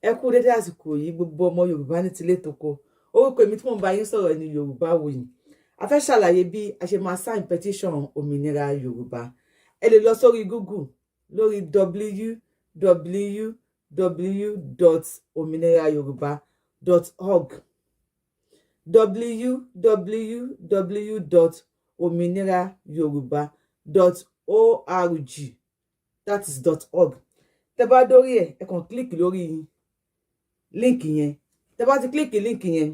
Ẹ kú dédé àsìkò yìí, gbogbo ọmọ Yorùbá ní tilé toko. Orúkọ èmi tí mò ń bá yín sọ̀rọ̀ ní Yorùbáwùyí. A fẹ́ ṣàlàyé bí a ṣe máa sign petition òmìnira Yorùbá. Ẹ lè lọ sórí Google, lórí www.òmìnirayorùbá.org, www.òmìnirayorùbá.org, that is .org. Tẹ́ bá dórí ẹ̀, ẹ kàn click lórí link yẹn. Tẹ́ bá ti click link yẹn,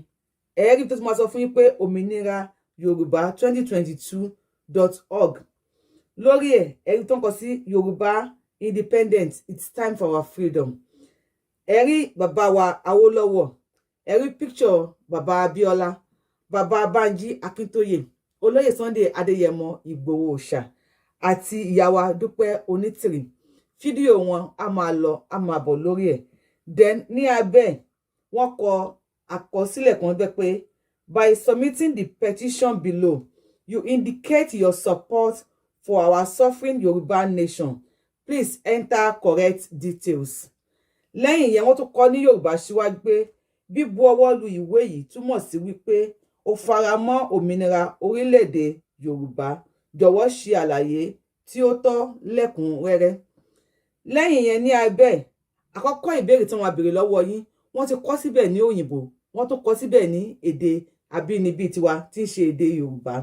ẹ rí tó ti máa sọ fún yín pé òmìnira yorùbá 2022.org. Lórí ẹ̀, ẹ rí tó ń kọ sí "Yorùbá independent, it's time for our freedom". Ẹ rí bàbá wa Awólọ́wọ̀, ẹ rí picture bàbá Abíọ́lá, bàbá Bánjí Akíntóyè, olóyè Sunday Adéyẹmọ Ìgbòho Òòṣà àti ìyá wa Dúpẹ́ Onítìrì. Fídíò wọn á máa lọ, á máa bọ̀ lórí ẹ̀. Then ní abẹ́, wọ́n kọ àkọsílẹ̀ kan bẹ́ẹ̀ pé, "By submitting the petition below, you indicate your support for our sovereign Yoruba nation. Please enter correct details." Lẹ́yìn yẹn, wọ́n tún kọ ní Yorùbá síwájú pé bíbu ọwọ́ lu ìwé yìí túmọ̀ sí wípé ó fara mọ́ òmìnira orílẹ̀-èdè Yorùbá. Jọ̀wọ́ ṣe àlàyé tí ó tọ́ lẹ́kùnrẹ́rẹ́. Lẹ́yìn yẹn, ní abẹ́, àkọ́kọ́ ìbéèrè tí wọ́n máa béèrè lọ́wọ́ yín, wọ́n ti kọ síbẹ̀ ní òyìnbó, wọ́n tún kọ síbẹ̀ ní èdè abínibí tiwa tí ń ṣe èdè Yorùbá.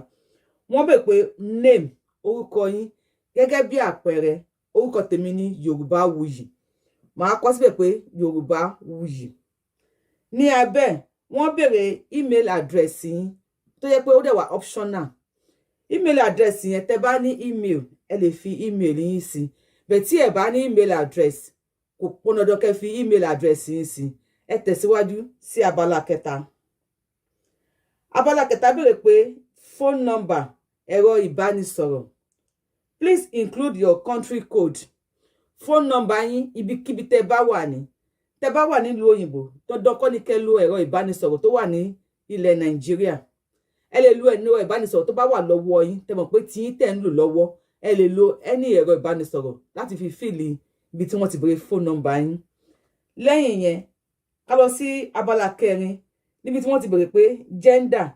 Wọ́n bèèrè pé name, orúkọ yín. Gẹ́gẹ́ bí àpẹẹrẹ, orúkọ tèmi ní Yorùbáwùyí. Màá kọ síbẹ̀ pé Yorùbáwùyí. Ní abẹ́, wọ́n béèrè email address yín, tó yẹ pé ó dẹ̀ wà optional. Email address yẹn, tẹ́ bá ní email, ẹ lè fi email yín sí. Bẹ́ẹ̀ tí ẹ bá ní email address, kò pọn dandan kẹ́ fi email address yín sí. Ẹ tẹ̀síwájú sí abala kẹta. Abala kẹta béèrè pé phone number, ẹ̀rọ ìbánisọ̀rọ̀. Please include your country code. Phone number yín, ibikíbi tẹ́ bá wà ní, tẹ́ bá wà nílùú òyìnbó, dandan kọ́ ni kẹ́ lo ẹ̀rọ ìbánisọ̀rọ̀ tó wà ní ilẹ̀ Nàìjíríà. Ẹ lè lo ẹ̀rọ ìbánisọ̀rọ̀ tó bá wà lọ́wọ́ yín, tẹ́ mọ̀ pé tiyín tẹ̀ ń lò lọ́wọ́. Ẹ lè lo ẹni ẹ̀rọ ìbánisọ̀rọ̀ láti fi fill ibi tí wọ́n ti béèrè phone number yín. Lẹ́yìn yẹn, ká lọ sí abala kẹrin, níbi tí wọ́n ti béèrè pé gender.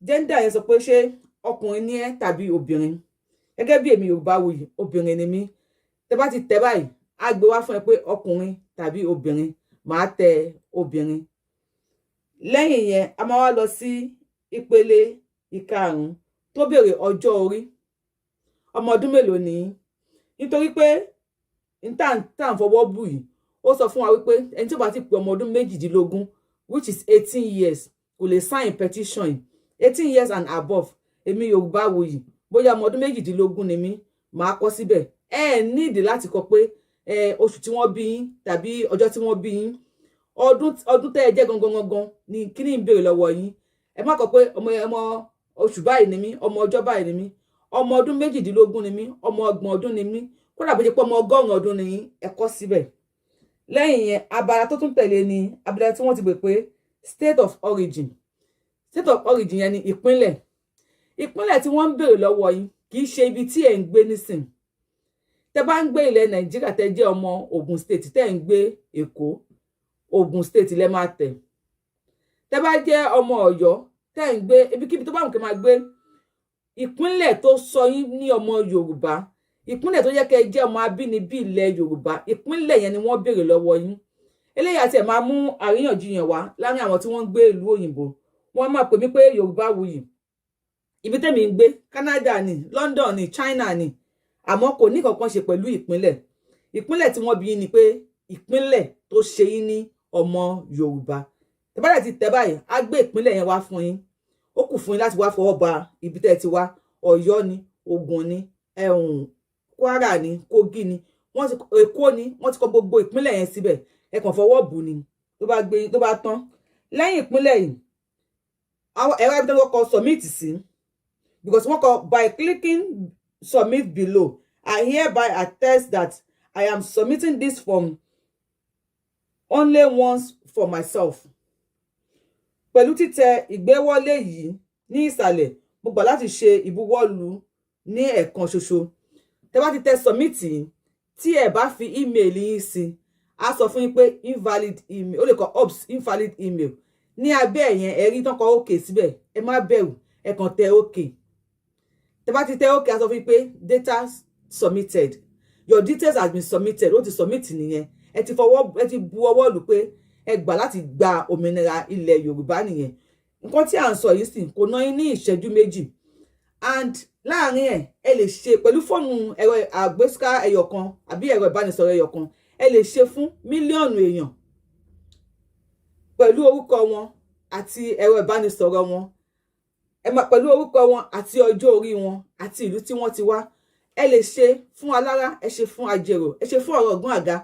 Gender yẹn sọ pé ṣé ọkùnrin ni ẹ́ tàbí obìnrin. Gẹ́gẹ́ bí èmi Yorùbáwùyí, obìnrin ni mí. Tẹ́ bá ti tẹ̀ báyìí, á gbé wá fún ẹ pé ọkùnrin tàbí obìnrin. Màá tẹ obìnrin. Lẹ́yìn yẹn, a máa wá lọ sí ìpele ìkarùn-ún tó béèrè ọjọ́ orí. Ọmọ ọdún mélòó ni? Nítorí pé n tá à ń fọwọ́ bù yìí, ó sọ fún wa wípé ẹni tí ó bá ti pé ọmọ ọdún 18, which is 18 years, kò lè sign petition yìí. 18 years and above. Èmi Yorùbáwùyí, bóyá ọmọ ọdún 18 ni mí, màá kọ síbẹ̀. Ẹ nídìí láti kọ pé oṣù tí wọ́n bí yín tàbí ọjọ́ tí wọ́n bí yín. Ọdún tẹ́ ẹ jẹ́ gangan gangan ni kíní ń béèrè lọ́wọ́ yín. Ẹ má kọ pé ọmọ oṣù báyìí ni mí, ọmọ ọjọ́ báyìí ni mí, ọmọ ọdún 18 ni mí, ọmọ 30 ọdún ni mí. Kódà bó ṣe pé ọmọ 100 ọdún ni yín, ẹ kọ síbẹ̀. Lẹ́yìn yẹn, abala tó tún tẹ̀lé ni abala tí wọ́n ti pè pé state of origin. State of origin yẹn ni ìpínlẹ̀. Ìpínlẹ̀ tí wọ́n ń béèrè lọ́wọ́ yín kì í ṣe ibi tí ẹ̀ ń gbé nísìn. Tẹ́ bá ń gbé ilẹ̀ Nàìjíríà, tẹ́ jẹ́ ọmọ Ògùn State, tẹ́ ń gbé Èkó, Ògùn State lẹ́ máa tẹ̀. Tẹ́ bá jẹ́ ọmọ Ọ̀yọ́, tẹ́ ń gbé ibikíbi tó bá wù kẹ́ máa gbé, ìpínlẹ̀ tó sọ yín ní ọmọ Yorùbá, ìpínlẹ̀ tó yẹ kẹ́ ẹ jẹ́ ọmọ abínibí ilẹ̀ Yorùbá, ìpínlẹ̀ yẹn ni wọ́n béèrè lọ́wọ́ yín. Eléyìí àti ẹ̀ máa mú àríyànjiyàn wá láàrin àwọn tí wọ́n ń gbé ìlú òyìnbó. Wọ́n máa pè mí pé, "Yorùbáwùyí, ibi tẹ́mi ń gbé, Canada ni, London ni, China ni." Àmọ́ kò ní kankan ṣe pẹ̀lú ìpínlẹ̀. Ìpínlẹ̀ tí wọ́n bí yín ni pé ìpínlẹ̀ tó ṣe yín ní ọmọ Yorùbá. Tẹ́ bá dẹ̀ ti tẹ̀ báyìí, á gbé ìpínlẹ̀ yẹn wá fún yín. Ó kù fún yín láti wá fọwọ́ ba ibi tẹ́ ẹ ti wá. Ọ̀yọ́ ni, Ògùn ni, ẹ̀hún Kwara ni, Kogi ni, wọ́n ti Èkó ni, wọ́n ti kọ gbogbo ìpínlẹ̀ yẹn síbẹ̀. Ẹ kàn fọwọ́ bù ni, tó bá gbé, tó bá tán. Lẹ́yìn ìpínlẹ̀ yìí, ẹ̀rọ ibi tó kọ submit sí, because wọ́n kọ, "By clicking submit below, I hereby attest that I am submitting this form only once for myself." Pẹ̀lú títẹ ìgbéwọlé yìí ní ìsàlẹ̀, mo gbà láti ṣe ìbuwọ́lù ní ẹ̀ẹ̀kan ṣoṣo. Tẹ́ bá ti tẹ submit yìí, tí ẹ bá fi email yín sí Á sọ fún yín pé invalid email. Ó lè kọ "Oops, invalid email" ní abẹ́ yẹn. Ẹ rí tán kọ "OK" síbẹ̀. Ẹ má bẹ̀rù, ẹ kàn tẹ "OK". Tẹ bá ti tẹ "OK", á sọ fún yín pé "Data submitted, your details has been submitted." Ó ti submit nìyẹn. Ẹ ti fọwọ́, ẹ ti bu ọwọ́ lù pé ẹ gbà láti gba òmìnira ilẹ̀ Yorùbá nìyẹn. Nǹkan tí à ń sọ yìí sì kò ná yín ní ìṣẹ́jú 2, and láàrin ẹ̀, ẹ lè ṣe pẹ̀lú fóònù ẹ̀rọ àgbésíká ẹyọ kan àbí ẹ̀rọ ìbánisọ̀rọ̀ ẹyọ kan. Ẹ lè ṣe fún mílíọ̀nù èèyàn pẹ̀lú orúkọ wọn àti ẹ̀rọ ìbánisọ̀rọ̀ wọn, ẹ máa pẹ̀lú orúkọ wọn àti ọjọ́ orí wọn àti ìlú tí wọ́n ti wá. Ẹ lè ṣe fún alára, ẹ ṣe fún ajérò, ẹ ṣe fún ọ̀rọ̀gún àga,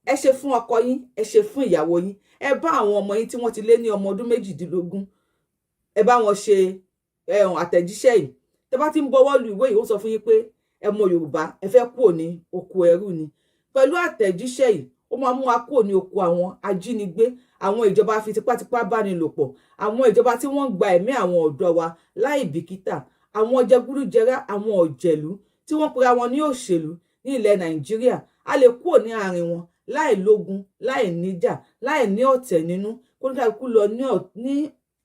ẹ ṣe fún ọkọ yín, ẹ ṣe fún ìyàwó yín, ẹ bá àwọn ọmọ yín tí wọ́n ti lé ní ọmọ ọdún 18, ẹ bá wọn ṣe ẹhùn àtẹ̀jíṣẹ́ yìí. Tẹ́ bá ti ń bọwọ́ lu ìwé yìí, ó sọ fún yín pé ẹ mọ Yorùbá, ẹ fẹ́ kúrò ní oko ẹrú ni. Pẹ̀lú àtẹ̀jíṣẹ́ yìí, ó máa mú wa kúrò ní oko àwọn ajínigbé, àwọn ìjọba fi tipátipá báni lò pọ̀, àwọn ìjọba tí wọ́n ń gba ẹ̀mí àwọn ọ̀dọ́ wa láì bìkítà, àwọn jẹgúdújẹrá, àwọn ọ̀jẹ̀lú tí wọ́n pera wọn ní òṣèlú ní ilẹ̀ Nàìjíríà. A lè kúrò ní àárín wọn láì lógun, láì níjà, láì ní ọ̀tẹ̀ nínú. Kóníkàlùkù lọ ní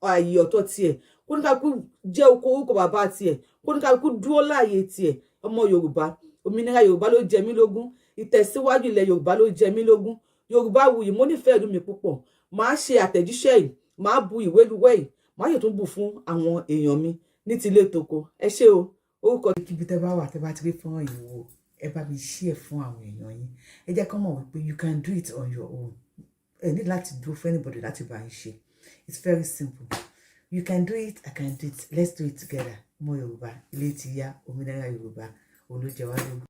ààyè ọ̀tọ̀ tiẹ̀, kóníkàlùkù jẹ́ oko orúkọ bàbá tiẹ̀, kóníkàlùkù dúró láàyè tiẹ̀. Ọmọ Yorùbá, òmìnira Yorùbá ló jẹ mí lógún, ìtẹ̀síwájú ilẹ̀ Yorùbá ló jẹ mí lógún. Yorùbá wuyì, mo nífẹ̀ẹ́ ìlú mi púpọ̀. Màá ṣe àtẹ̀jíṣẹ́ yìí, màá bu ìwé luwẹ́ yìí, màá yóò tún bù fún àwọn èèyàn mi ní tilé toko. Ẹ ṣé o. Orúkọ Kíbi tẹ́ bá wà, tẹ́ bá ti rí fọ́nrán yìí wò, ẹ bá mi share fún àwọn èèyàn yín. Ẹ jẹ́ kán mọ̀ wípé you can do it on your own. Ẹ ní láti dúró fún anybody láti bá yín ṣe. It's very simple. You can do it, I can do it, let's do it together. Ọmọ Yorùbá, ilé ti yá. Òmìnira Yorùbá òun ló jẹ wá lógún.